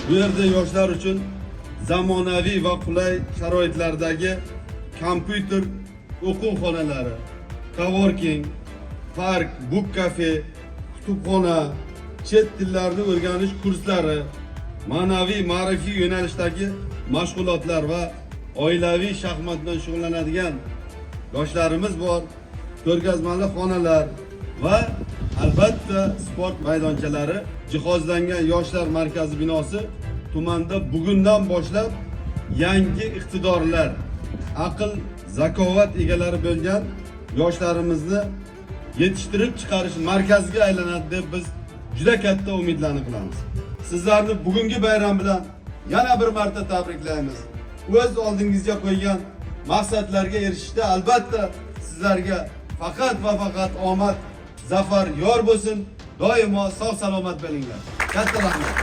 Bu yerda yoshlar uchun zamonaviy va qulay sharoitlardagi kompyuter o'quv xonalari, coworking, park, book cafe, kutubxona, chet tillarini o'rganish kurslari, ma'naviy ma'rifiy yo'nalishdagi mashg'ulotlar va oilaviy shaxmat bilan shug'ullanadigan yoshlarimiz bor, ko'rgazmali xonalar va albatta sport maydonchalari jihozlangan yoshlar markazi binosi tumanda bugundan boshlab yangi iqtidorlar, aql, zakovat egalari bo'lgan yoshlarimizni yetishtirib chiqarish markaziga aylanadi deb biz juda katta umidlarni qilamiz. Sizlarni bugungi bayram bilan yana bir marta tabriklaymiz. O'z oldingizga qo'ygan maqsadlarga erishishda albatta sizlarga faqat va faqat omad, zafar yor bo'lsin. Doimo sog' salomat bo'linglar. Katta rahmat.